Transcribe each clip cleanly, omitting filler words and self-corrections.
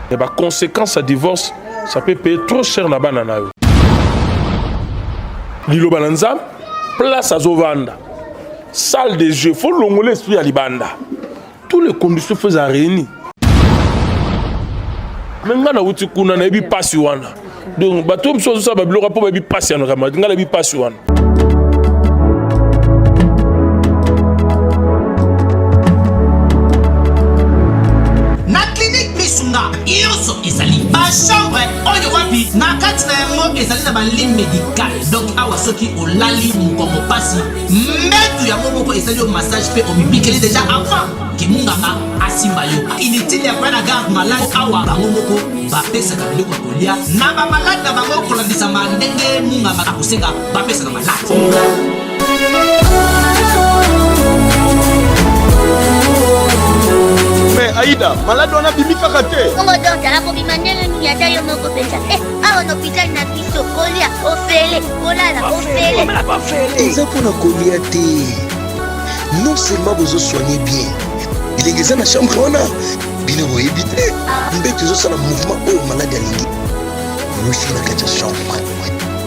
Mais ba conséquences ya divorce, ça peut payer trop cher na bana na yo. Liloba na Nzambe, place azovanda. Salle de jeu, faut longoler esprit ya libanda. Toutes les conditions faut ezala réunies. Mais nga nauti kuna nayebi pasi wana. Donc bato mosusu bazosala babiloko mpo bayebi pasi ya nga nayebi pasi wana. Na clinique Misunga nyonso ezali bachambre oyo wapi na kati na yango ezali na balit médical donc awa soki olali mokongo pasi mbetu yango moko esali yo massage mpe omibikeli deja avant ke munganga asimba yo inutile ya koya na garde malade awa bango moko bapesaka biloko ya kolia na bamalade na bango kolandisama ndenge munganga akosenga bapesa na malade. Mais Aïda, malade wana abimi kaka te. Bongo docteur akobima ndenge nini ata yo moko mpenza eh, awa na hôpital na biso kolia ofele kolala ofele. Eza mpona kolia te. Non seulement bozo soigner bien, bilenge eza na chambre wana bino boyebi te mbeto ezosala mouvement oyo malade alingi. Wifi na kati ya chambre,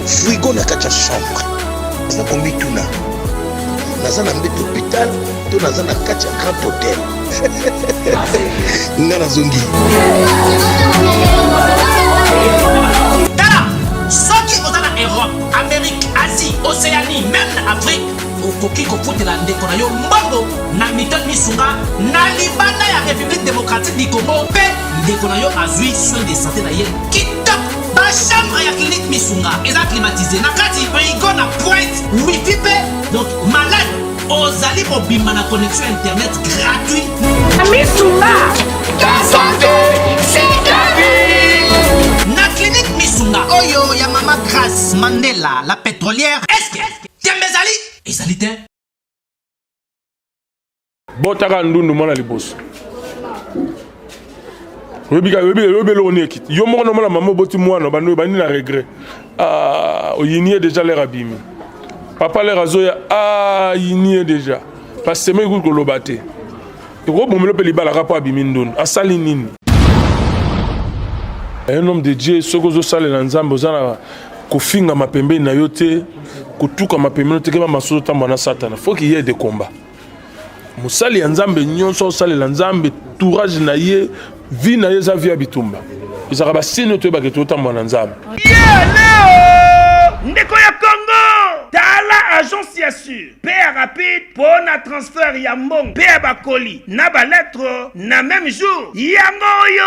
frigo na kati ya chambre. Naza komituna, naza na mbeto hôpital to naza na kati ya grand hotel? Nga nazongi. Tala, soki oza na Europe, Amérique, Asie, Océanie, même na Afrique, okoki kofutela ndeko na yo mbongo na Milton Misunga na libanda ya République démocratique du Congo mpe ndeko na yo azwi soin de santé na ye kitoko. Ba chambre ya clinique Misunga eza climatisé na kati, frigo na pointe, wifi mpe donc malade ozali mobimba na connexion internet gratuit. Misunga, ta santé, c'est ta vie. Na clinique Misunga oyo ya mama Grace Mandela la pétrolière, est-ce que tembe ezali ezali te? Botaka ndundu mwana liboso. Oyebi ka, oyebi, oyebi eloko nini ekiti. Yo moko nomona mama oboti mwana, bando bandi na regret. Ah, oyini ye déjà l'air abimi. Papa l'air azoya, ah, yini ye déjà. Parce que semaine koloba te. Ekobomelo mpe libala kaka mpo abimi ndundu. Asali nini? Un homme de Dieu, soki ozosalela Nzambe, oza na kofingama pembeni na yo te, kotukama pembeni te, keba masusu otambola na Satana. Faut qu'il y ait des combats. Mosali ya Nzambe nyonso osalela Nzambe, tourage na ye, vie na ye eza vie ya bitumba. Ezalaka ba signe toyebaka totambola na Nzambe. Yeah, Leo! Ndeko ya Congo! Tala agence ya sur pe ya rapide po na transfert ya mbongo pe ya bakoli na ba lettre na même jour. Yango oyo!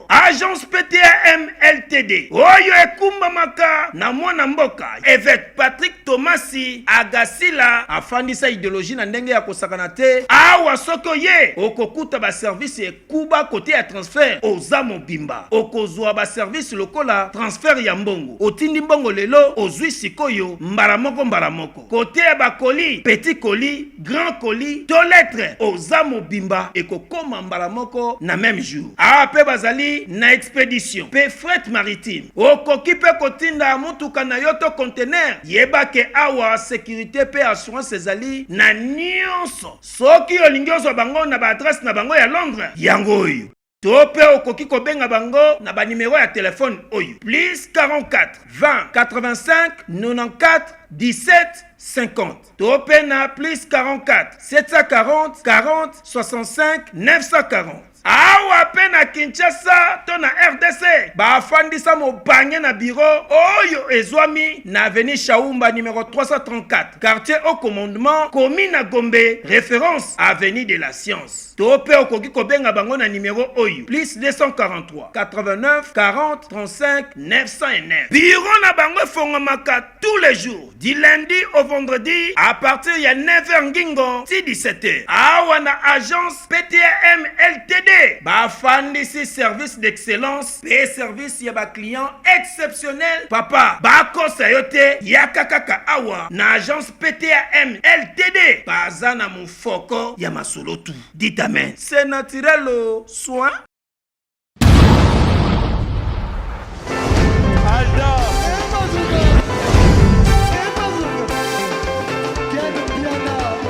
Agence PTAM LTD oyo ekumbamaka na mwana mboka Évêque Patrick Tomasi Agasila afandisa idéologie na ndenge ya kosakana te. Awa soki oye okokuta ba service ekuba kote ya transfert, oza mobimba okozwa ba service lokola transfert ya mbongo, otindi mbongo lelo ozwi sikoyo mbala moko mbala moko, kote ya ba colis, petit colis, grand colis to lettre, oza mobimba ekokoma mbala moko na même jour. Awa pe bazali na expedition pe fret maritime, okoki pe kotinda mutuka na yo to conteneur. Yeba ke awa securite pe assurance ezali na nionso. Soki olingi ozwa bango na ba adresse na bango ya Londres, yango oyo. To pe okoki kobenga bango na ba numero ya telefone oyo, plus 44 20 85 94 17 50 to pe na plus 44 740 40 65 940. Awa pe na Kinshasa to na RDC, bafandisa mobange na bureau oyo ezwami na avenue Shaumba numero 334, quartier Haut Commandement, commune na Gombe, reference avenue de la Science. To pe okoki kobenga bango na numero oyo, plus 243 89 40 35 909. Bureau na bango efongwamaka tous les jours du lundi au vendredi à partir ya 9h ngingo ti 17h. Awa na agence PTAM LTD bafandisi service d'excellence pe service ya ba clients exceptionnel. Papa, bakosa yo te, yaka kaka awa na agence PTAM LTD baza na Foko ya masolo tout. Dites amen. C'est naturel au soin.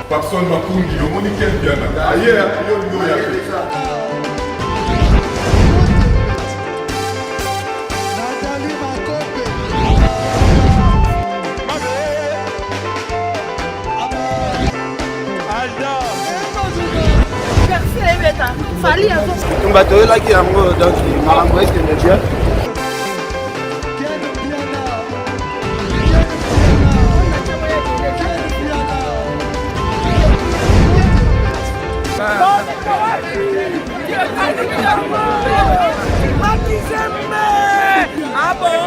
Papson Makungi, omoni Ken Mpiana aye yo yo ya te. Fally azo. Bitumba toyelaki yango donc makambo ekende bien. Ah bon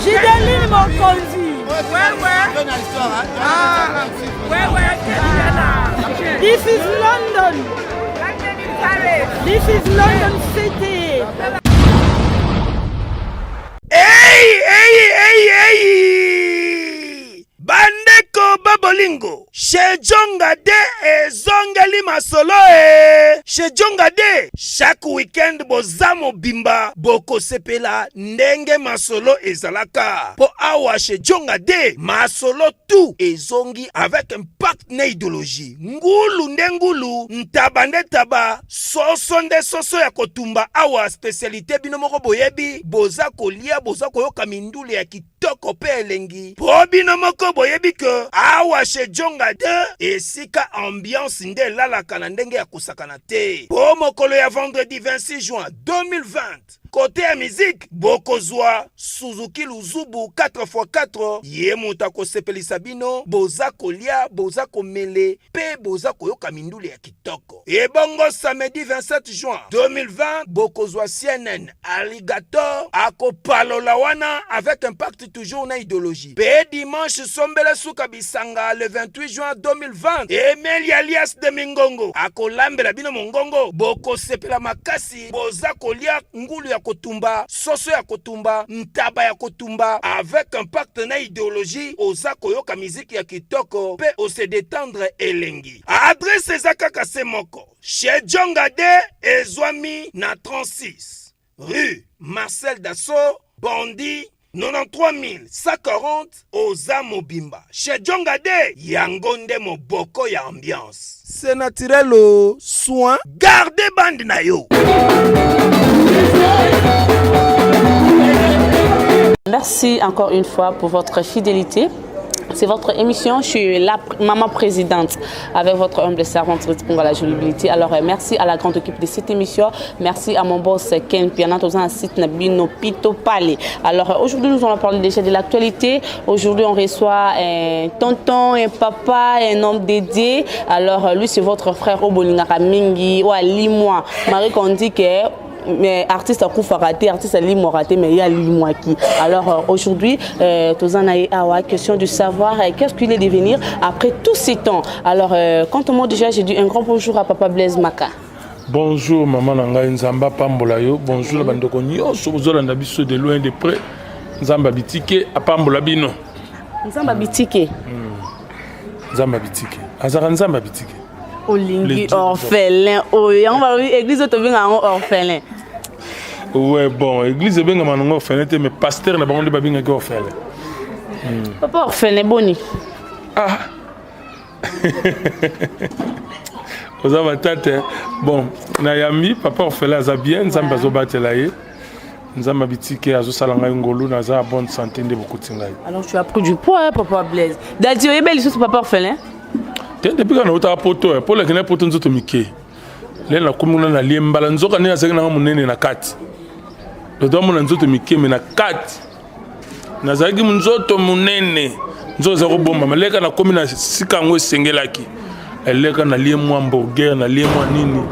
Gideline Mokonzi. Ouais, ouais. Ah, ouais, ouais. This is London. This is London City. Hey, hey, hey, hey! Bandeko ba bolingo, chez Djonga de ezongeli masolo e. Chez Djonga de, chaque week-end boza mobimba bokosepela ndenge masolo ezalaka. Po awa chez Djonga de, masolo tout ezongi avec impact na idéologie. Ngulu nde ngulu, ntaba nde taba, soso nde soso ya kotumba awa spécialité bino moko boyebi, boza kolia, boza koyoka mindule ya kitoko pe elengi. Po bino moko boyebi ke awa chez Djonga 2 esika ambiance nde elalaka na ndenge ya kosakana te. Po mokolo ya vendredi 26 juin 2020, kote ya musique bokozwa Suzuki Luzubu 4x4, ye moto akosepelisa bino, boza kolia, boza komele pe boza koyoka mindule ya kitoko. Ebongo samedi 27 juin 2020 bokozwa CNN Alligator akopalola wana avec impact toujours na idéologie. Pe dimanche sombele suka bisanga le 28 juin 2020 Emelia alias de Mingongo akolambela bino mongongo, bokosepela makasi, boza kolia ngulu ya kotumba, soso ya kotumba, ntaba ya kotumba avec impact na idéologie, oza koyoka miziki ya kitoko pe ose détendre elengi. Adresse eza kaka se moko, chez Djonga de ezwami na 36 rue Marcel Dassault, Bondy 93140 oza mobimba. Chez Djonga de yango nde moboko ya ambiance. C'est naturel au soin. Gardez bande na yo. Merci encore une fois pour votre fidélité. C'est votre émission, je suis la maman présidente avec votre humble servante Ruth Ponga, la jolie. Alors merci à la grande équipe de cette émission, merci à mon boss Ken Piana, dans un site Nabino Pito Palé. Alors aujourd'hui nous allons parler déjà de l'actualité. Aujourd'hui on reçoit un tonton, un papa, un homme dédié. Alors lui c'est votre frère Obolingaka Mingi ou Alimois. Marie qu'on dit que mais artiste akufaka te, artiste alimwaka te, mais ye alimwaki. Alors aujourd'hui toza na ye awa, question de savoir qu'est-ce qu'il est devenu après tous ces temps. Alors quant au moi déjà, j'ai dit un grand bonjour à papa Blaise Maka. Bonjour maman na ngai, Nzambe apambola yo. Bonjour na bandeko nyonso bozolanda biso de loin de près. Nzambe abitike apambola bino. Nzambe abitike. Nzambe abitike. Azaka Nzambe abitike. Olingi orphelin oyo yango balobi église oyo tobenga yango orphelin. Ouais, bon, église ebengama nango orphelin te, mais pasteur na bango nde babengaki orphelin. Papa orphelin boni? Ah. Oza matata. Bon, nayambi papa orphelin aza bien, Nzambe azobatela ye. Nzambe abitike azosala ngai ngolu, naza ya bonne santé nde bokuti ngai. Alors tu as pris du poids hein, papa Blaise. Dadi oyebeli lisusu papa orphelin? Te, depuis kaka nautaka poto, po lakenda poto nzoto mike. Lelo nakomi kuna na lie mbala nzoka nde nazalaki nanga monene na kati. Dodo amona nzoto mike me na kati nazalaki nzoto monene, nzoto eza kobombama. Leka nakomi na sika yango esengelaki. Eleka nalie mwa hamburger, nalie mwa nini,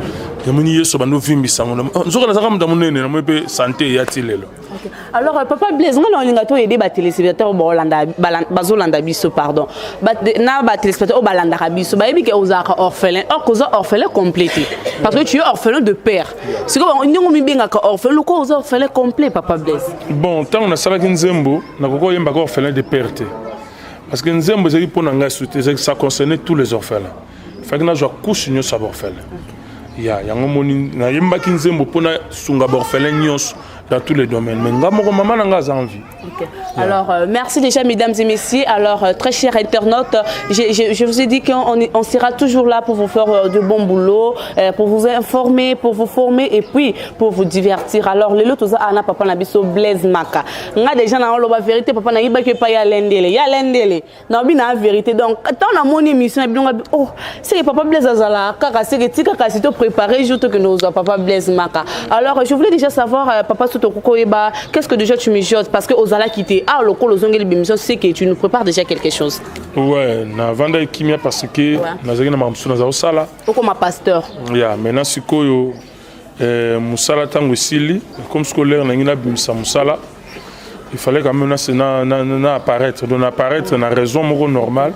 namoni Yesu bando vimbisa yango. Nzoka nazalaka moto ya monene, namoni mpe santé eya ti lelo. Okay. Alors papa Blaise, nga na olinga to aider ba téléspectateurs bolanda bazolanda biso, pardon. Ba na ba téléspectateurs balandaka biso, ba yebi ke ozaka orphelin, or koza orphelin complété. Parce que tu es orphelin de père. C'est comme ndongo mi bengaka orphelin, loko oza orphelin complet papa Blaise. Bon, tant na salaki nzembo, na koko yemba ko orphelin de père te. Parce que nzembo ezaki pona ngai surtout, ezaki ça concernait tous les orphelins. Fallait nazwa couche nyonso ya orphelin. Ya yango moni nayembaki nzembo mpona sunga baorphelin nyonso. Dans tous les domaines. Mais nga moko mama na nga aza en vie. Okay. Alors, merci déjà, mesdames et messieurs. Alors, très chers internautes, je vous ai dit qu'on on sera toujours là pour vous faire de bon boulot, pour vous informer, pour vous former et puis pour vous divertir. Alors, lelo toza na papa na biso Blaise Maka. Nga déjà na loba vérité, papa na yeba ke pa ya lendele. Ya lendele. Na bi na vérité. Donc, tant na mon émission, na bi oh, c'est que papa Blaise azala kaka c'est que tika kasi to préparer jour que nous papa Blaise Maka. Alors, je voulais déjà savoir papa Soto Kokoyeba, qu'est-ce que déjà tu mijotes parce que ozala quitté. Ah, le col ozongeli émission, c'est que tu nous prépares déjà quelque chose. Ouais, na vanda kimia parce que nazalaki na makambo mosusu naza kosala. Okoma pasteur. Ya, maintenant sikoyo mosala ntango esili, comme scolaire nangi nabimisa mosala, il fallait quand même na apparaître, donc na apparaître na raison moko normale,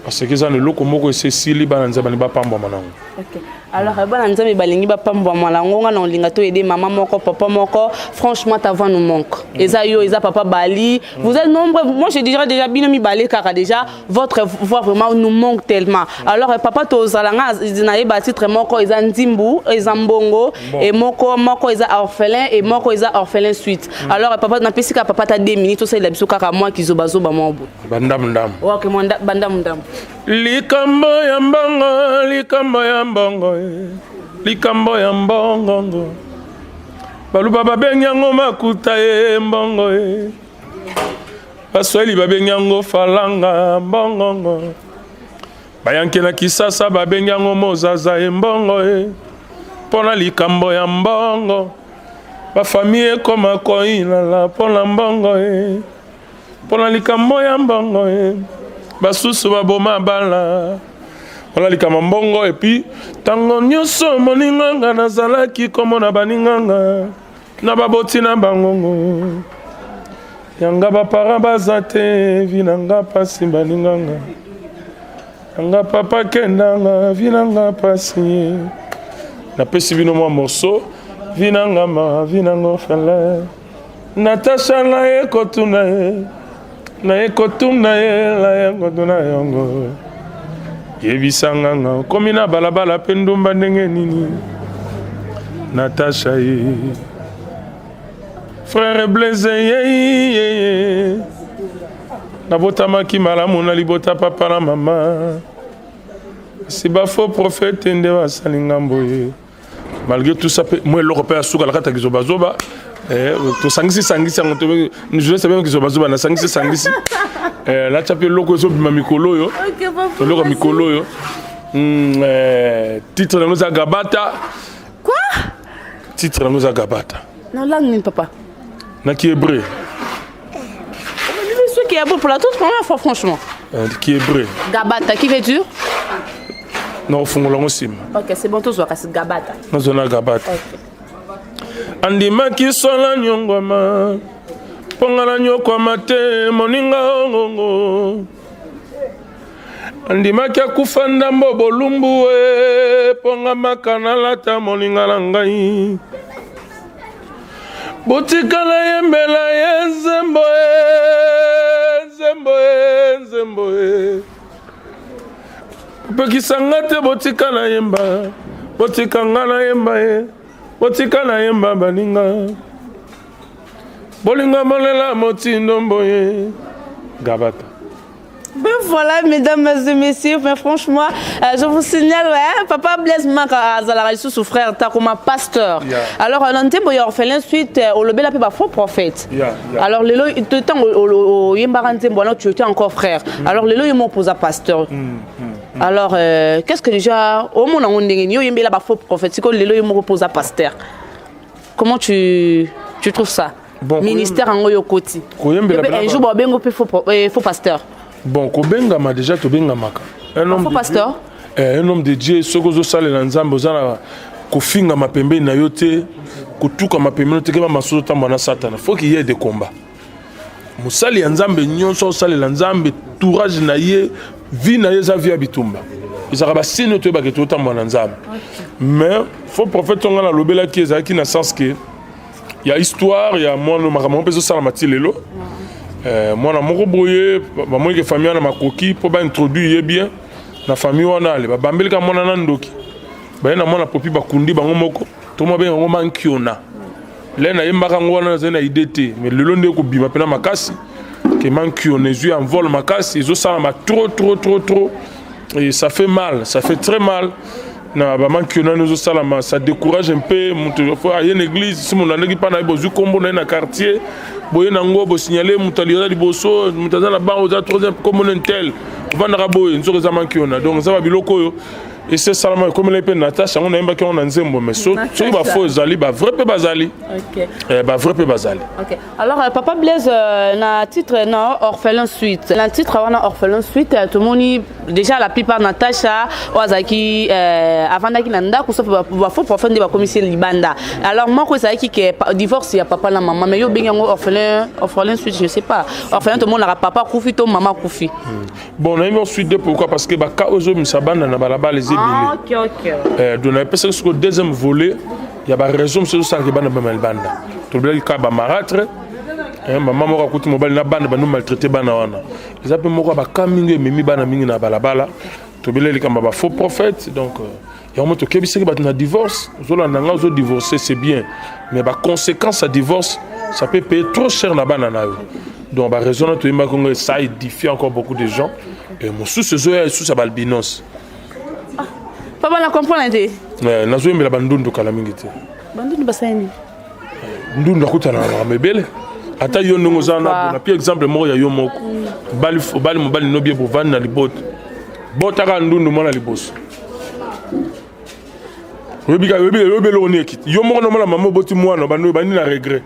parce que eza na eloko moko esi esili, bana Nzambe balingi bapambwama nango. Ok. Alors, bana Nzambe balingi bapambwama nango, nga na olinga to aider mama moko, papa moko. Franchement, ta voix nous manque. Eza yo, eza papa Bali. Vous êtes nombreux. Moi, je dirais déjà bino mibale kaka déjà votre voix vraiment nous manque tellement. Alors, papa, tozala nga na yeba titre moko eza Nzimbu, eza Mbongo et moko moko eza Orphelin et moko eza Orphelin suite. Alors, papa, napesi ka papa ta 2 minutes osalela biso kaka mwa kizobazoba mwa boye. Bandamu ndamu. Ok, mwa bandamu ndamu. Likambo ya mbongo, likambo ya mbongo, likambo ya mbongo, baluba babengi yango makuta ye mbongo ye, baswahili babengi yango falanga mbongongo, bayanke na Kisasa babengi yango mozaza ye mbongo ye. Mpona likambo ya mbongo, bafamille ekoma koyinala mpona mbongo ye. Mpona likambo ya mbongo ye, basusu baboma bala mpona likambo mbongo. Et puis ntango nyonso moninganga nazalaki komona baninganga na baboti na bangongo yanga, baparents baza te, vie na nga pasi, baninganga yanga papa kendanga, vie na nga pasi. Napesi bino mwa morceau, vie na nga ma vie na nga orphelin. Natasha na ye kotuna ye, na ye kotuna ye, na ye kotuna yango, yebisanga nga okomi na balabala mpe ndumba ndenge nini, Natasha ye? Frère Blaise ye, ye nabotamaki malamu na libota papa na mama, kasi bafaux prophète nde basali ngambo ye. Malgré tout ça mpe mwa eloko mpe ya suka na kati ya kizobazoba, tosangisi sangisi yango, journaliste abengi kizobazoba, nasangisi sangisi, natya mpe eloko ezobima mikolo oyo, eloko ya mikolo oyo. Titre yango eza Gabata. Quoi? Titre yango eza Gabata. Na langue nini, papa? Na kihébreu. Ce qui est beau pour la toute première fois, franchement. Kihébreu. Gabata, qui veut dire? Na kofungola yango nsima. Ok, c'est bon, tozwaka si Gabata. Nazwa na Gabata. Andimaki sola nyongwama mponga na nyokwama te, moninga ongongo andimaki akufa ndambo bolumbu e mponga maka nalata, moninga na ngai botikala yembela ye nzembo e nzembo e nzembo e opekisanga te, botika nayemba, botika nga nayemba ye, botika nayemba baninga bolinga molela motindo mboye Gabata. Ben voilà, mesdames et messieurs, mais franchement, je vous signale, ouais, papa Blaise Maka azalaka lisusu frère takoma pasteur. Alors, na nzembo ya Orphelin suite, olobela mpe bafaux prophète. Yeah. Alors, lelo, ntango oyembaka nzembo wana, tu étais encore frère. Alors, lelo yo moko oza pasteur. Alors, qu'est-ce que déjà, omona ngo ndenge nini oyembela bafaux prophète, sikoyo lelo yo moko mpo oza pasteur? Comment tu trouves ça? Bon, ministère yango yo koti. Koyembela Yo mpe un jour babengo mpe faux pasteur. Bon, kobengama déjà tobengamaka. Un homme Faux de pasteur? Dieu, un homme de Dieu, soki ozosalela Nzambe, oza na kofingama pembeni na yo te, kotukama pembeni te, keba masusu otambola na Satana. Faut qu'il y ait des combats. Mosali ya Nzambe nyonso osalela Nzambe, tourage na ye, vie na ye eza vie ya bitumba, ezalaka basigne toyebaka totambola na Nzambe. Mais faux prophète nga nalobelaki ezalaki na sens ke ya histoire ya mwana, makambo mpe ezosalama ti lelo. Mwana moko boye bamoni ke famille wana makoki mpo baintroduire ye bien na famille wana, ale babambelika mwana na ndoki, baye na mwana popi, bakundi bango moko, to mwa benga yango mankiona. Le nayembaka yango wana nazali na idée te, mais lelo nde ekobima mpena makasi ke mankiona ezwi en vol makasi, ezosalama trop trop trop trop et ça fait mal, ça fait très mal. Na bamankiona wana ezosalama, ça décourage un peu moto aye na église. Si moto andaki mpa na ye, bozwi nkombo na ye na quartier, boye nango bosignale moto aza liboso, moto aza na bango, oza troisième, nkombo na tel, ovandaka boye, nzoka eza mankiona. Donc eza babiloko oyo esi esalama, ekomela mpe Natasha yango, nayembaki yango na nzembo. Mais soki bafaux ezali, bavrai mpe bazali. Bavrai mpe bazali. Ok. Alors, Papa Blaise, na titre na Orphelin Suite. Na titre wana Orphelin Suite, tomoni déjà la plupart Natacha oyo azalaki avandaki na ndako, sauf bafaux prophète nde bakomisi libanda. Alors moko ezalaki ke divorce ya papa na mama, mais yo obengi yango orphelin suite, je sais pas. Orphelin, tomonaka papa akufi to mama akufi. Bon, nayebi ensuite de pourquoi, parce que baka oyo ezomisa banda na balabala eza ebele. Ah, ok. Donc nayepesaki sikoyo deuxième volet ya baraison mosusu ezosalaka bana bama libanda. Tolobelaki kaka bamarâtre, mama moko akuti mobali na bana, bando maltraité bana wana. Eza mpe moko ya baka mingi ememi bana mingi na balabala. Tobeleli likambo ya bafaux prophète. Donc yango mo tokebisaki bato na divorce. Ozolanda nga, ozodivorce, c'est bien, mais baconséquence ya divorce, ça peut payer trop cher na bana na yo. Donc baraison na toyembaki yango, ça édifie encore beaucoup de gens. Et mosusu ezoya lisusu ya balbinos. Papa, na comprendre te. Nazoyembela bandundu kala mingi te. Bandundu basali nini? Ndundu akutana na makambo ebele. Ata yo ndenge oza na napi exemple moko ya yo moko, obali mobali no bie, bovandi na libota, botaka ndundu mwana liboso. Oyebi oyebi eloko nini ekiti yo moko nomona mama oboti mwana, bandi bandi na regret.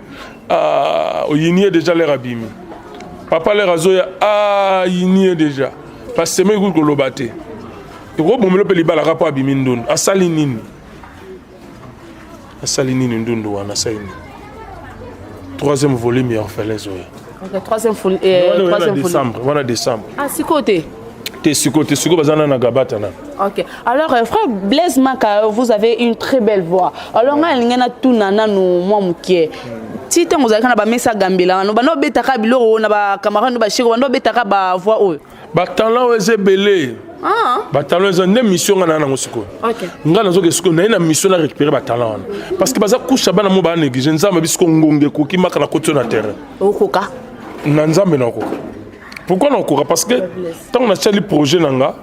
Oyini ye déjà lere abimi, papa lere azoya, ayini ye déjà parce que semeki kuki koloba te, ekobomela mpe libala kaka mpo abimi ndundu. Asali nini? Asali nini ndundu wana? Asali nini? Troisième volume ya orphelins oyo. Ok, troisième volume. Décembre wana, décembre. Ah, sikoyo te? Te, sikoyo te, sikoyo baza na gabata na. Ok. Alors, frère Blaise Maka, vous avez une très belle voix. Alors, nga linga na tuna nanu mwa mukie. Ti ntango ozalaki na bamesa gambela wana, bando obetaka biloko na bacamarade no, bashiko, bando obetaka bavoix oyo? Batalent oyo eza ebele. Batalent eza nde mission nga na nango sikoyo. Nga nazoke sikoyo, naye na mission na récupérer batalent wana, parce que baza kusha bana mo baa néglige. Nzambe bisiko ngonge ekoki maka na koti na terrain. Okoka? Na Nzambe nakoka. Pourquoi nakoka? Parce que ntango natiali projet na nga,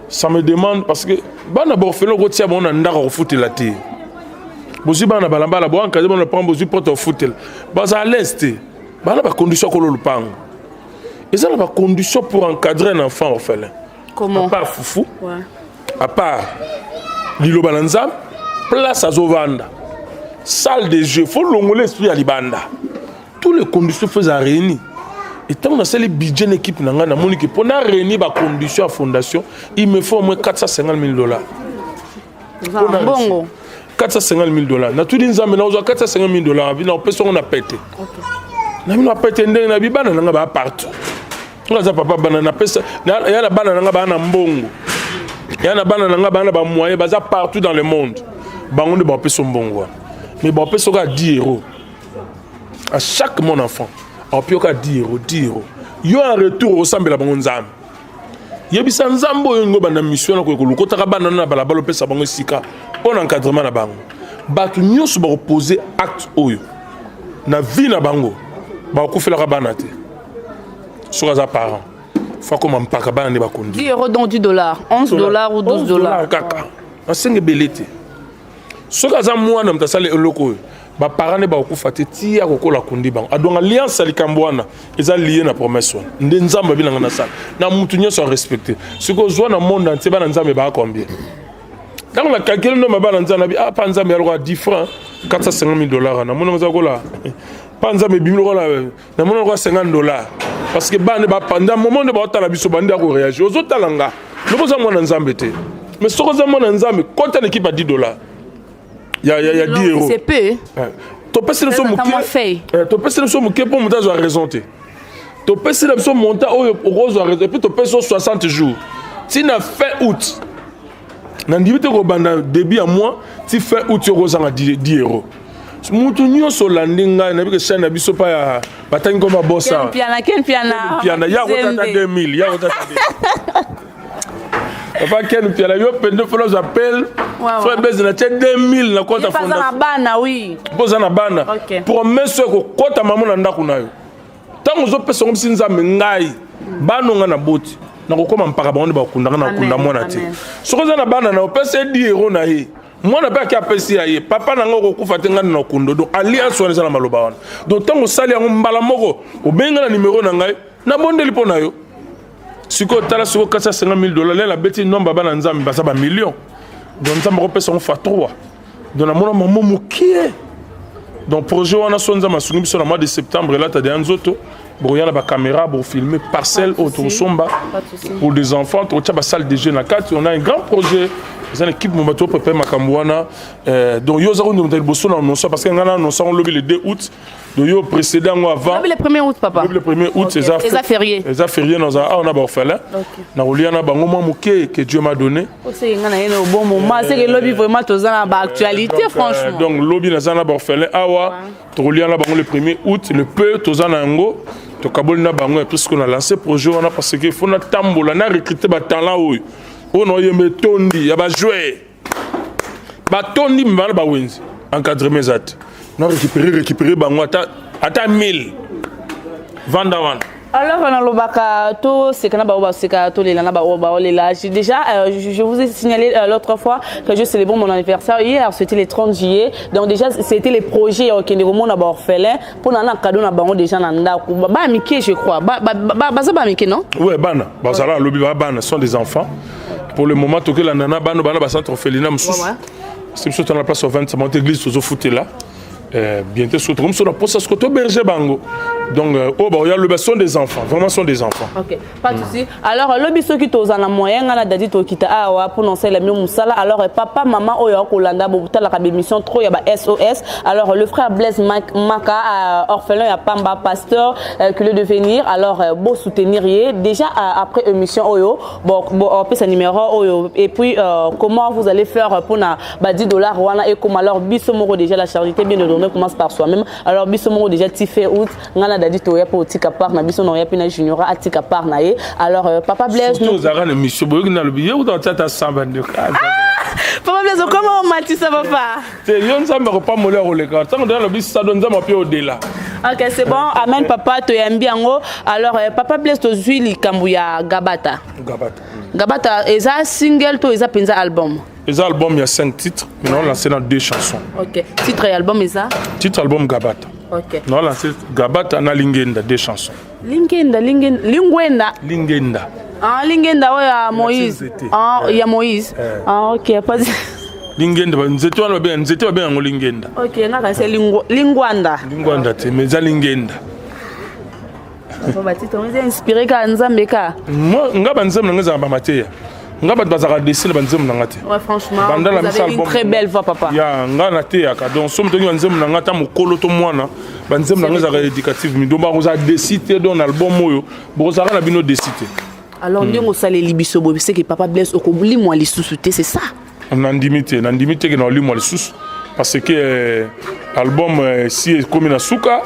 ça me demande, parce que bana baorphelin okotia bango na ndako akofutela te. Bozwi bana balabala, boencadre bana lopango, bozwi porte ofutela, baza à l'aise te, bana bacondition akolo lopango eza na bacondition pour encadrer un enfant orphelin. Comment? À part fufu, à part liloba na Nzambe, place azovanda, salle de jeu, faut longola esprit ya libanda, toutes les conditions faut eza réuni. Et ntango nasali budget na équipe na ngai, namoni ke mpo na réunir bacondition ya fondation, il me faut au moins 450 000 $. Mbongo. 450 000 $. Natuni Nzambe, nazwa 450 000 $, abi na opesa yango na pete na bino apete ndenge na bi bana na ngai baa partout. Nga aza papa bana, napesa ya na bana na ngai baa na mbongo, ya na bana na ngai baa na bamoyen, baza partout dans le monde. Bango nde bapesa mbongo wana, mais bapesa oka 10 € à chaque mon enfant, aopi oka 10 €, 10 €. Yo en retour osambela bango Nzambe, yebisa Nzambe oyo ngo banda mission na koyeko lokotaka bana na balabala, opesa bango esika mpo na encadrement na bango. Bato nyonso bakopose acte oyo na vie na bango, bakokufelaka bana te. Soki aza parent, fa koma mpaka bana nde bakondi. 10 € donc 10 $, 11 $ ou 12 $. Kaka nasenga ebele te. Soki aza mwana moto asali eloko oyo, baparent nde bakokufa te ti ya kokola kundi bango. Adonga alliance ya likambo wana eza lié na promesse wana nde Nzambe abinanga nasala na mutu nyonso arespecte. Soki ozwa na monde entier, bana Nzambe baa combien? Ntango na calcule ndo bana Nzambe nabi, ah, pa Nzambe yalokola 10 francs, 450 000 $. Namoni eza kola pa Nzambe ebimi lokola, namoni lokola 50 $, parce que bana bapanda moment nde baotala biso, bande ya koréagir. Ozotala nga loko oza mwana Nzambe te, mais soki oza mwana Nzambe, kota na équipe ya 10 $ ya 10 €. C'est peu. Topesi biso moke, topesi biso moke mpo moto azwa raison te. Topesi na biso montant oyo okozwa raison, et puis topesi so 60 jours ntina fin août. Nandimi te kobanda début ya mois ti fin août okozanga 10 €. Mutu nyonso olandi ngai, nayebi ke chaîne na biso pa ya batangi koma bosa. Piana, ken piana. Piana ya kotata 2000, ya kotata. Papa Ken Mpiana yo pende fo nazwa appel. Frère Blaise na tie 2000 na compte ya fondation. na bana oui. Mpo oza na bana. Promesse oyo ekokota mamo na ndako na yo. Ntango ozopesa yango bisi Nzambe ngai bana nga na boti nakokoma mpaka bango nde bakundanga na kokunda mwana te. Soki oza na bana na opesa ye 10 euro na ye. Mwana mpe ake apesi ya ye papa na ngai okokufa te ngai na kundo. Donc alliance wana eza na maloba wana. Donc ntango osali yango mbala moko obengi ngai na numero na ngai nabondeli mpo na yo. Sikoyo tala sikoyo 450 000 dollars lelo abeti nombre bana nzambe baza ba million. Donc nzambe akopesa yango fois 3. Donc namona mamo mokie. Donc projet wana so nzambe asungi biso na mois de septembre elata deya nzoto bokoya na bacaméra bofilme parcelle oyo tokosomba pour des enfants tokotia basalle de jeu na kati. On a un grand projet, eza na équipe moma toprépare makambo wana. Donc yo oza kondimata liboso na annonce parce que ngai na annonce yango lobi le 2 août. Donc yo précédé yango avant. Lobi le 1er août papa. Lobi le 1er août. Eza férié. Eza férié naza awa na baorphelin. Na kolia na bango mwa moke que Dieu m'a donné. Oseki nga na ye na bon moment, c'est que lobi vraiment toza na ba actualité franchement. Donc lobi naza na baorphelin awa tokolia na bango le 1er août le peu toza na yango tokaboli na bango puisque on a lancé projet wana parce que faut natambola na recruter batalent oyo oyo na oyemba etondi ya bajoueur batondi mibala bawenzi encadrement eza te na récupérer bango ata ata 1000 vanda wana. Alors, nalobaka toseka na bao baseka tolela na bao baolela. Déjà, je vous ai signalé l'autre fois que je célèbre mon anniversaire hier, c'était le 30 juillet. Donc déjà, c'était les projets ya okende komona ba orphelin mpo na cadeau na bango déjà na ndako. Ba mike, je crois. Ba ba ba baza ba mike, non? Ouais, bana bazala lobi ba bana sont des enfants. Pour le moment tokelanda na bana bana ba centre orphelinat mosusu. C'est biso tona place au 20 monte église tozofutela. Bientôt surtout comme sur la poste ce que berger bango. Donc oh bah il y a le sont des enfants, vraiment sont des enfants. OK, pas de souci. Alors lobi soki toza na moyen nga na dadi tokita awa pour lancer la mieux musala. Alors papa maman oyo akolanda botala ka émission trop ya ba SOS. Alors le frère Blaise Maka orphelin ya Pamba pasteur qui le devenir. Alors beau soutenir ye déjà après émission oyo bon bon on sa numéro oyo et puis comment vous allez faire pour na ba 10 $ wana et comme alors biso moko déjà la charité bien ordonnée commence par soi-même. Alors biso moko déjà ti fait août ngana dadi toya po tika part na biso na ya pina junior atika part na ye. Alors papa Blaise nous ozaka na mission boyoki na lobi ye uta tata samba ndeko. Papa Blaise comment on matisa papa? Te yo nzambe akopambola ya koleka ntango nde alobi sado nzambe api odela. Ok, c'est bon. Amen papa toyambi yango. Alors papa Blaise tozwi likambo ya Gabata. Gabata. Gabata eza single to eza penza album? Eza album ya 5 titres, mais on lancé dans 2 chansons. Ok. Titre et album eza? Titre album Gabata. Ok. On lancé Gabata na Lingenda 2 chansons. Lingenda, Lingenda, Lingwenda. Lingenda. Ah Lingenda oyo ya Moïse. Ah ya Moïse. Ah ok, pas Lingenda ba nzete wana ba nzete ba benga Lingenda. Ok, ngaka c'est Lingwanda. Lingwanda te mais eza Lingenda. Papa ba titre eza inspiré ka Nzambe ka. Moi nga ba nzambe nga za ba mateya. Nga bato bazalaka desi na banzembo na nga te. Ouais, franchement, vous avez une très belle voix papa. Ya nga na teyaka donc somo tongi banzembo na nga ta mokolo to mwana banzembo na nga ezalaka éducative mi donc bakozala desi te donc na album oyo bokozalaka na bino desi te. Alors ndenge osaleli biso boye c'est que papa Blaise okolimwa lisusu te, c'est ça? Nandimi te, nandimi te ke na olimwa lisusu parce que album si ekomi na suka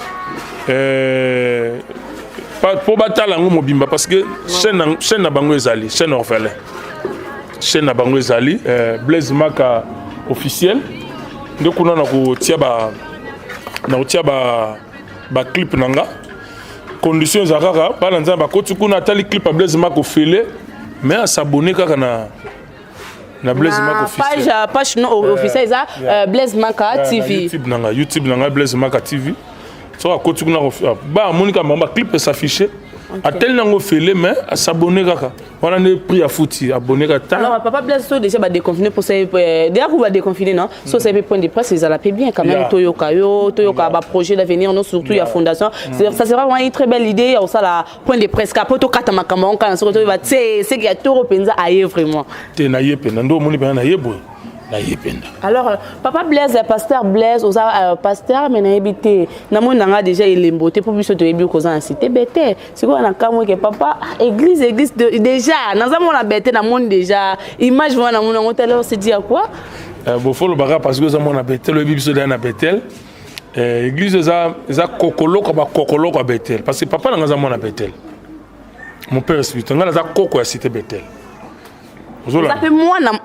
po batala yango mobimba parce que chaîne na bango ezali chaîne orphelin, chaîne na bango ezali Blaise Maka officiel nde kuna na kotia ba na kotia ba ba clip na nga. Condition eza kaka bana nzambe bakoti kuna atali clip ya Blaise Maka ofele mais a s'abonner kaka na Blaise Maka officiel. Page non officiel eza Blaise Maka TV. YouTube nanga, YouTube nanga Blaise Maka TV. So akoti kuna ba monika mamba clip s'afficher. Ateli nango fele mais a s'abonner kaka. Wana nde prix ya futi abonné kaka. Alors papa Blaise so déjà ba déconfiner pour ça déjà ku ba déconfiner non? So ça peut point de presse ils la paie bien quand même toyoka yo toyoka ba projet d'avenir non surtout ya fondation. Ça sera vraiment une très belle idée ya osala point de presse ka poto kata makambo on kana soki ba tse c'est qu'il y a toro penza aye vraiment. Te na ye penda ndo moni penda na ye boye. Na ye penda. Alors papa Blaise pasteur Blaise oza pasteur mais na yebite na moni nanga déjà elembo te pour biso to yebi ko za cité bete. Sikoyo na kamwe ke papa église église déjà naza mona bete na moni déjà image wana mona ngo tala on se dit à quoi? Bon faut le bara parce que za mona bete le biso na Bethel. Église eza eza kokoloko ba kokoloko Bethel parce que papa nanga za mona Bethel. Mon père spirituel nga za koko ya cité Bethel. Oza mpe mwana.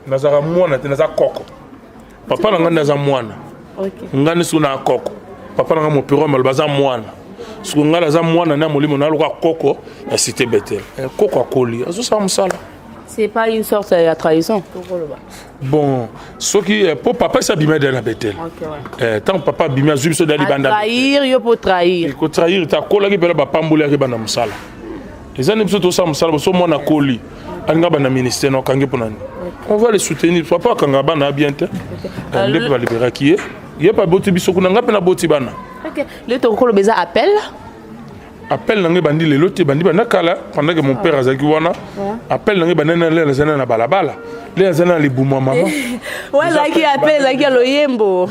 Nazalaka mwana te, naza koko. Papa na ngai nde aza mwana. Ngai nde soki naa koko. Papa na ngai mopero ya maloba aza mwana. Soki ngai naza mwana na molimo na lokola koko ya cité Bethel. Eh, koko akoli, azosala mosala. C'est pas une sorte ya trahison Bon, soki eh, po papa esi abima deja na Bethel. Okay, ouais. Eh, ntango papa abimi azwi biso deja libanda. Trahir yo po trahir. Ko trahir te akolaki mpela bapamboli yaki bana mosala. Eza nde biso tosala mosala boso mwana akoli alinga bana ministère na okangi mpo na nini? On va les soutenir. Papa akanga bana ya bien te. Eh, nde mpe baliberaki ye. Ye mpe aboti biso kuna ngai mpe naboti bana. Ok. Le tokoloba eza appel. Appel na ngai ebandi lelo te, ebandi banda kala pendant que mon père azalaki wana. Appel na ngai ebandi na lelo azali na balabala. Lelo azali na libumu ya mama. Oyo ezalaki appel ezalaki ya loyembo.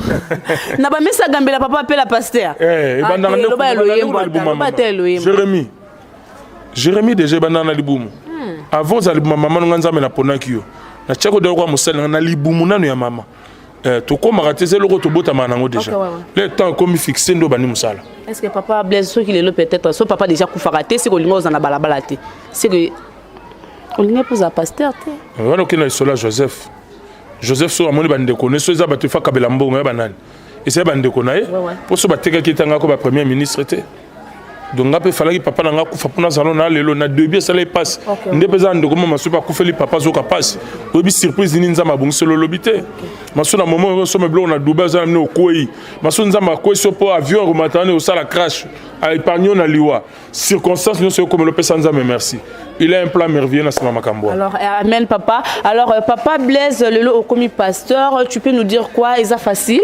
Na bamesa gambela papa appel ya pasteur. Eh, ebandaka nde loba ya loyembo na libumu ya loba mama. te ya loyembo. Jérémie. Jérémie déjà ebandaka na libumu. Avant ozala libumu ya mama nonga Nzambe naponaki yo. Natiaki yo kwa mosali na ngai na libumu nano ya mama. Eh, tokomaka te eza eloko tobotamaka nango déjà. Ok, ouais, ouais. Le temps ekomi fixe nde obandi mosala. Est-ce que papa Blaise soki lelo peut-être so papa déjà kufaka te siko olinga ozala na balabala te. C'est que olinga mpo ozala pasteur te. Wana okende na lisolo ya Joseph. Joseph so amoni bandeko ne so eza bato efa kabela mbongo ya banani. Eza bandeko na ye. Mpo so batekaki etanga ko ba premier ministre te. Donc nga mpe falaki papa na nga akufa mpo nazala na lelo na début esala ye pasi. Nde mpe eza ndeko mama soki akufeli papa azoka pasi. Oyebi surprise nini Nzambe abongiseli olobi te. Maso na moment oyo osomba biloko na Dubai oza na mine okwei. Maso Nzambe akwesi yo mpo avion ekomata wana osala crash. A épargne yo na liwa. Circonstance nyonso ekomela opesa Nzambe merci. Il a un plan merveilleux na sima makambo wana. Alors, amen papa. Alors, papa Blaise, lelo okomi pasteur, tu peux nous dire quoi? Eza facile?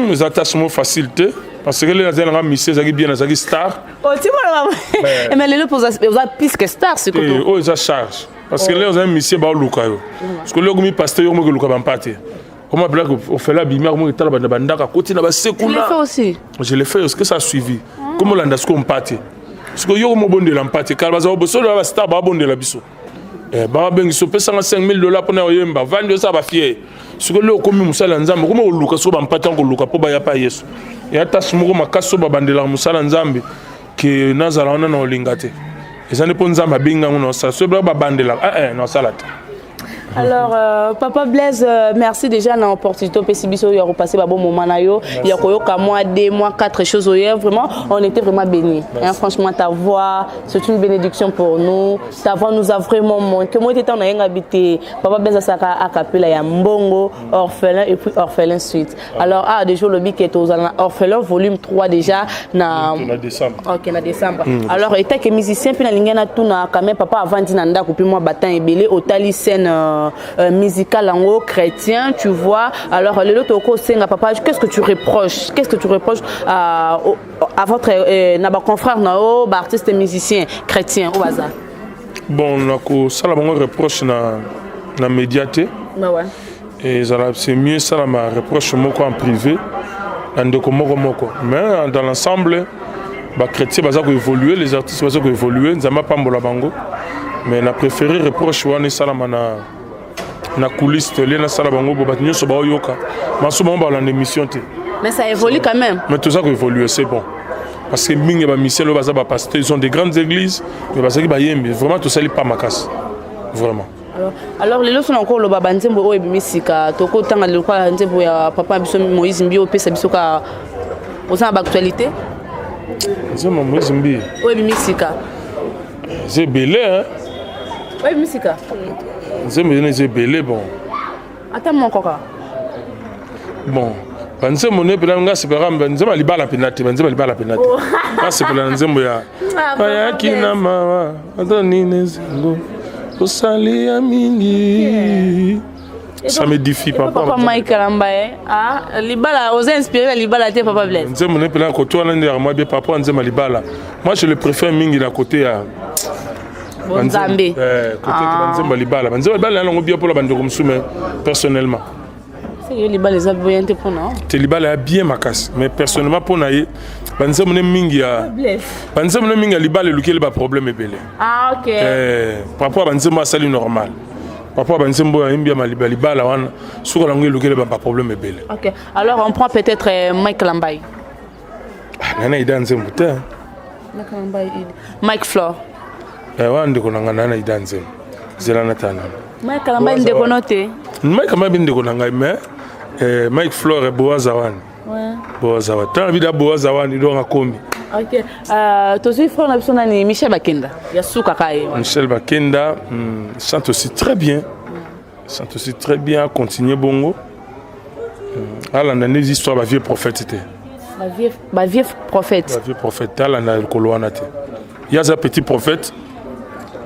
Eza tâche moko facile te. Parce que lelo nazali nanga monsieur ezalaki bien, nazalaki star. Oh, tu vois, Mais mais lelo poza oza plus que star c'est Eh, oyo eza charge. Parce que lelo ozali monsieur baoluka yo. Parce que lelo okomi pasteur yo moki oluka bampa te. Comment appeler ofela bimi akomi etala banda bandaka koti na basekuna. Tu le fais aussi? Je le fais, est-ce que ça a suivi? Comment olanda sikoyo mpa te? Sikoyo yo komobondela mpa te. Kala bazala bosolo ya ba star babondela biso. Eh, babengisa opesanga 5000 dollars mpona oyemba vandi osala bafiere. Sikoyo lelo okomi mosala ya Nzambe, okomi koluka sikoyo bampate yango koluka mpo baya pa Yesu. Ya tasi moko makasi oyo babandelaka mosala ya Nzambe ke nazala wana na olinga te. Eza nde mpo Nzambe abengi yango na osala. Soki babandelaka, eh, eh, na osala te. Alors, Papa Blaise, merci déjà na opportunité opesi biso ya repasser ba bon moment na yo, ya koyoka moi 2 mois 4 choses hier, vraiment on était vraiment bénis. Hein, franchement ta voix, c'est une bénédiction pour nous. Ta voix nous a vraiment manqué. Moi j'étais en ayant habité Papa Blaise asaka a cappella ya mbongo orphelin et puis orphelin suite. Alors ah déjà le bic est aux orphelin volume 3 déjà na na décembre. OK, na décembre. Alors étant que musicien puis na lingana tout na quand même papa avant na ndako puis moi battant ebelé otali scène musicale en haut chrétien, tu vois. Alors lelo toko senga papa, qu'est-ce que tu reproches? Qu'est-ce que tu reproches à, au, à votre na ba confrère na o ba artiste musicien chrétien au bazar? Bon, na ko sala bango reproche na na média te. Bah ouais. Et ça c'est mieux ça ma reproche moko en privé na ndeko moko moko. Mais dans l'ensemble ba chrétien baza ko évoluer, les artistes baza ko évoluer, Nzambe apambola bango. Mais na préféré reproche wana esalama na na coulisse te, na sala bango bo bato nyonso baoyoka. Maso bango balanda émission te. Mais ça évolue quand même. Mais tout ça ko évoluer, c'est bon. Parce que mingi ba mission baza ba pasteur, ils ont des grandes églises, mais bazaki ba yembi, vraiment tout ça pas makasi. Vraiment. Alors, alors lelo sona encore loba ba nzembo oyo ebimi sika, toko tanga lelo kwa nzembo ya papa biso Moïse Mbiye opesa biso ka oza na ba actualité? Nzembo Moïse Mbiye. Oyo ebimi sika. Eza ebele, hein? Oyo ebimi sika. Nzembo eza ebele, bon. Ata moko kaka. Bon, ba nzembo ne pena nga sepela ba nzembo ya libala pena te, ba nzembo ya libala pena te. Nga sepela na nzembo ya Ah, bayaki na mawa, ata nini esengo, osali ya mingi. Ça m'édifie, papa. Papa Mike Kalamba, eh? Ah, libala, oza inspiré na libala te, papa Blaise. Nzembo ne pena koto wana nde ya mwa bien, papa nzembo ya libala. Moi je le préfère mingi na côté ya Bonzambe. Eh, côté Ah. ba nzembo ya libala. Ba nzembo ya libala yango bien pour la bandeko mosusu, mais personnellement. C'est que libala eza bien te pona. Te libala ya bien makasi, mais personnellement pona ye ba nzembo ne mingi ya Blaise. ba nzembo ne mingi ya libala elukeli ba problème ebele. Ah, ok. Eh, par rapport à ba nzembo asali normal. Par rapport à ba nzembo ya yembi ya maliba libala wana, soki lango elukeli ba problème ebele. Ok. Alors on prend peut-être Mike Lambaye. Ah, nana ida nzembo te. Mike Lambaye. Mike Flore. Eh, wana ndeko na nga nana ida nzembo. Zela natala nano. Mike Kalambay ndeko no te. Mike Kalambay ndeko na ngai mais eh, Mike Flore Boaza wana. Ouais. Boaza wana. Tala bida Boaza wana donc akomi. Ok. Euh, tozui frère na biso nani Michel Bakenda. Ya suka ka ye. Michel Bakenda hmm, chante aussi très bien. Chante aussi très bien, continuer bongo. Hmm, alanda nde histoire ba vieux prophète te. Ba vieux ba vieux prophète. Ba vieux prophète alanda lokolo wana te. Ye aza petit prophète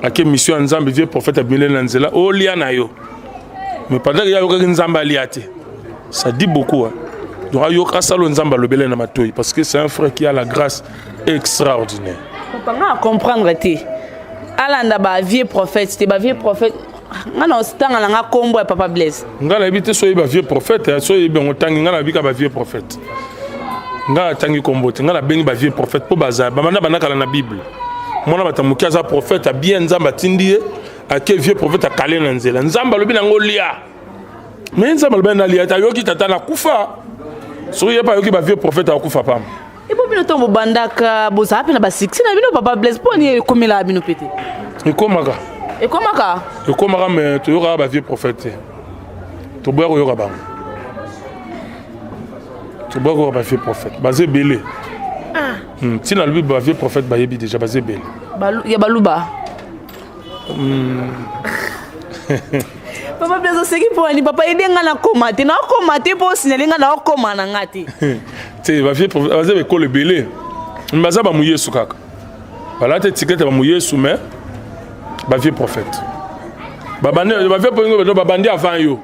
ake mission ya nzambe vieux prophète abimeli na nzela olia na yo mais pendant que ye ayokaki nzambe alia te ça dit beaucoup hein. Donc ayoka asala oyo nzambe alobeli na matoi parce que c'est un frère qui a la grâce extraordinaire. Papa nga comprendre te alanda ba vieux prophète te ba vieux prophète nga na otanga na nga kombo ya papa Blaise. Nga nayebi te soki ba vieux prophète soki oyebi yango tangi nga nayebi ka ba vieux prophète. Nga natangi kombo te nga nabengi ba vieux prophète mpo baza bamanda bandakala na bible mwana bato moke aza prophète abien nzambe atindi ye ake vieux prophète akale na nzela nzambe alobi nango lia me nzambe alobi na lia te ayoki tata nakufa soki ye mpe ayoki ba vieux prophète akufa pamba Epo bino ntango bobandaka bozala mpe na basuccès na bino papa Blaise mpo nini ekomelaka bino mpe te? Ekomaka. Ekomaka? Ekomaka mais toyokaka ba vieux prophète te. Toboya koyoka bango. Toboya koyoka ba vieux prophète. Baza ebele. Ah. Hmm, ntina alobi ba vieux prophète bayebi déjà baza ebele. Ya baluba. Hmm. Papa Blaise oseki mpo nini papa ede nga nakoma te nakoma te mpo osignale nga nakoma na nga te. Te ba vieux prophète baza bekolo ebele. Baza ba muyesu kaka. Balata étiquette ya ba muyesu mais ba vieux prophète. Babandi ba vieux prophète babandi avant yo.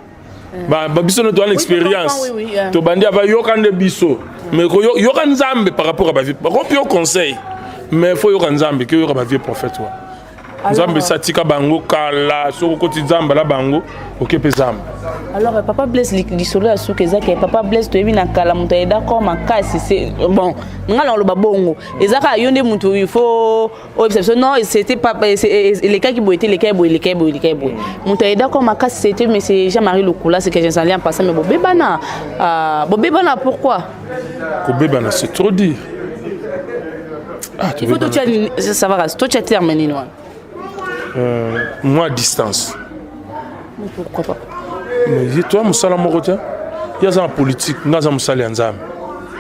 Ba biso no toza na expérience. Tobandi avant yoka nde biso. Mais yoka Nzambe par rapport à ba vieux. Bakopi yo conseil. Mais faut yoka Nzambe ke yoka ba vieux prophète wa. Nzambe esi atika bango kala soki okoti nzambe na bango oke mpe zamba. Alors papa Blaise lisolo ya suka eza ke papa Blaise toyebi na kala moto aye d'accord makasi c'est bon nga na oloba bongo eza kaka yo nde moto il faut oyebisa biso non c'était pas elekaki boye te elekaki boye elekaki boye elekaki boye moto aye d'accord makasi c'était monsieur Jean-Marie Lukula c'est que je salue en passant mais bobebana euh, bobebana pourquoi kobebana c'est trop dire. Ah, il faut totia ça va totia terme nini wana euh, moi distance. Mais pourquoi pas? Mais ye toi mosala moko te ye aza na politique nga aza mosali ya nzambe.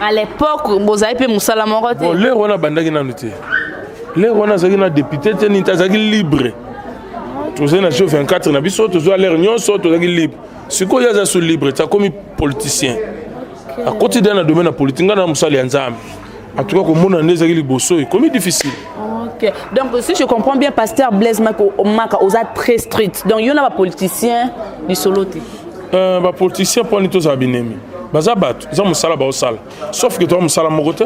À l'époque bozali mpe mosala moko te. Bon l'heure wana abandaki nanu te l'heure wana azalaki na député te nini te azalaki libre tozali na jeu 24 na biso tozwa l'heure nyonso tozalaki libre sikoyo ye aza su libre te akomi politicien akoti deja na domaine ya politique nga na mosali ya nzambe. En tout cas, komona nde ezalaki liboso ekomi difficile. Ok. Donc si je comprends bien pasteur Blaise Maka, Maka oza très strict. Donc yo na ba politicien lisolo te. Euh, ba politicien mpo nini tozala binemi baza bato eza mosala baosala sauf que toza mosala moko te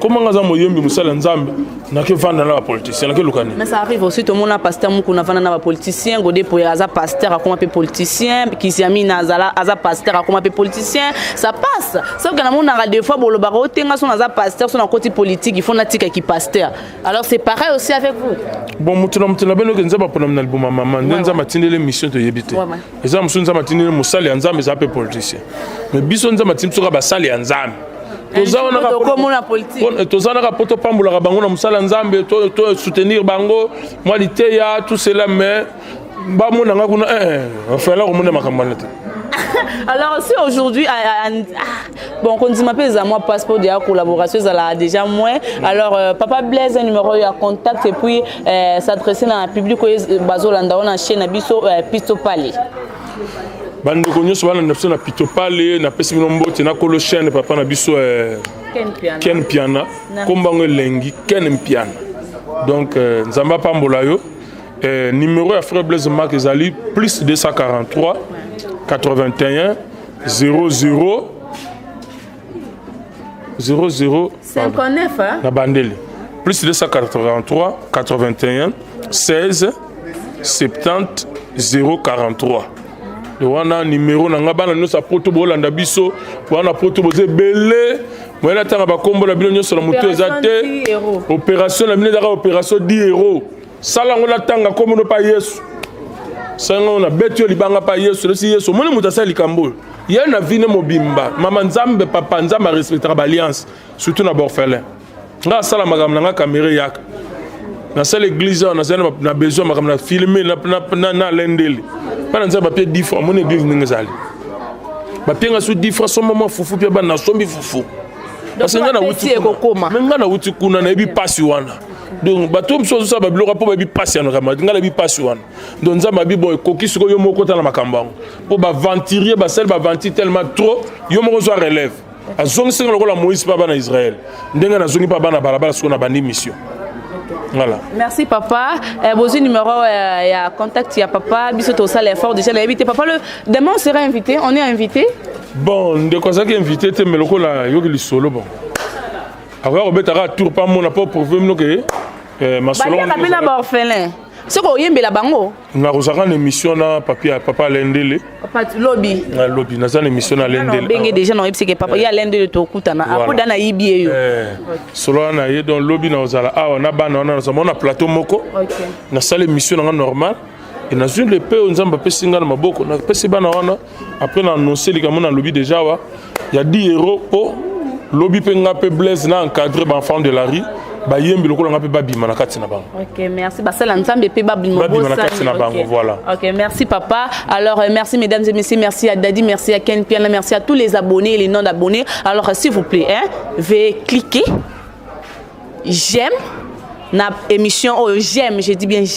koma nga aza moyembi mosala ya nzambe nake vanda na bapoliticien nake luka nini. Mais ça arrive aussi tomona pasteur Mukuna vanda na bapoliticien Godé Poya aza pasteur akoma pe politicien Kisiamina azala aza pasteur akoma pe politicien ça passe sauf que namonaka des fois bolobaka otenga so naza pasteur so nakoti politique il faut natika ki pasteur alors c'est pareil aussi avec vous. Bon moto na moto na bino ke nzambe aponami na liboma mama nde nzambe atindeli mission toyebi te eza mosusu nzambe atindeli mosali ya nzambe eza mpe politicien mais biso nzambe atindi biso kaka basali ya nzambe toza wana kaka mpo topambolaka bango na mosala ya nzambe to soutenir bango mwa liteya tout cela mais bamona nga kuna ofela komona makambo wana te. Alors si aujourd'hui ah, bon kondima mpe eza mwa passeport ya collaboration ezalaka déjà moins alors euh, papa Blaise un numéro ya contact et puis euh, s'adresser na public oyo bazolanda wana chaîne na biso euh, Pisto Pale. Bandeko nyonso balanda biso na Pito Pale, napesi bino mbote na kolo chaîne papa na biso euh, Ken Mpiana kombo yango elengi Ken Mpiana donc euh, Nzambe apambola yo. Eh, numéro ya frère Blaise Marc ezali plus 243 81 00 00 59 hein? Na bandeli plus 283 81 16 70 043 wana numéro na nga bana nyonso ya poto bolanda biso wana poto boza ebele moye natanga bakombo na bino nyonso na moto eza te opération na bino ezaka opération 10 euro Sala yango natanga kombo no pa Yesu. Sala yango na beti yo libanga pa Yesu. Lesi Yesu omoni moto asali likambo oyo. Ye na vie ne mobimba. Mama Nzambe papa Nzambe a respectaka ba alliance surtout na ba orphelin. Nga asala makambo na nga kamere yaka. Nasala église awa, nazali na besoin makambo na filme na alendele mpa na Nzambe. Bapie 10 francs, amoni église ndenge ezali. Bapie nga so 10 francs, somba mwa fufu mpe bana, nasombi fufu. Parce que nga nawuti kuna, mais nga nawuti kuna, nayebi mpasi wana. Donc bato mosusu bazosala babiloko mpo bayebi mpasi ya makambo, nga nayebi mpasi wana. Donc Nzambe abi: bon, ekoki sikoyo, yo moko otala makambo yango, mpo baaventurier basali baaventure tellement trop, yo moko ozwa relève. Azongisinga lokola Moïse mpa bana Israel, ndenge nazongi mpa bana balabala. Sikoyo na bandi mission, voilà. Merci papa. Bozwi numéro ya contact ya papa. Biso tosala effort déjà, nayebi te papa, le demain on sera invité, on est invité. Bon, ndeko azalaki invité te, mais lokola yoki lisolo, bon, akoya kobetaka tour mpa mona mpo prouve bino ke masolo. Baliaka mpe na baorphelin, soki oyembela bango. Nakozalaka na émission na papi, papa Alendele. Papa lobi. Na lobi naza na émission na Alendele. Obenge déjà na oyebisi ke papa ye Alendele, tokutana apoda nayibi ye yo. Solo wana ye. Donc lobi nakozala awa na bana wana, nazala na plateau moko, nasala émission nanga normal e nazwi lepe oyo Nzambe apesi nga na maboko, napesi bana wana. Après na annonce likambo nalobi déjà awa ya 10 euro, mpo lobi mpe nga mpe Blaise na encadre baenfant de la rue, bayembi lokola nga mpe babima na kati na bango. Ok, merci. Basala Nzambe mpe babima. Babima na kati na bango, voilà. Ok, merci papa. Alors merci mesdames et messieurs, merci à Dadi, merci à Ken Piana, merci à tous les abonnés et les non abonnés. Alors s'il vous plaît, hein, veuillez cliquer j'aime na émission oyo. J'aime, je dis bien j'aime.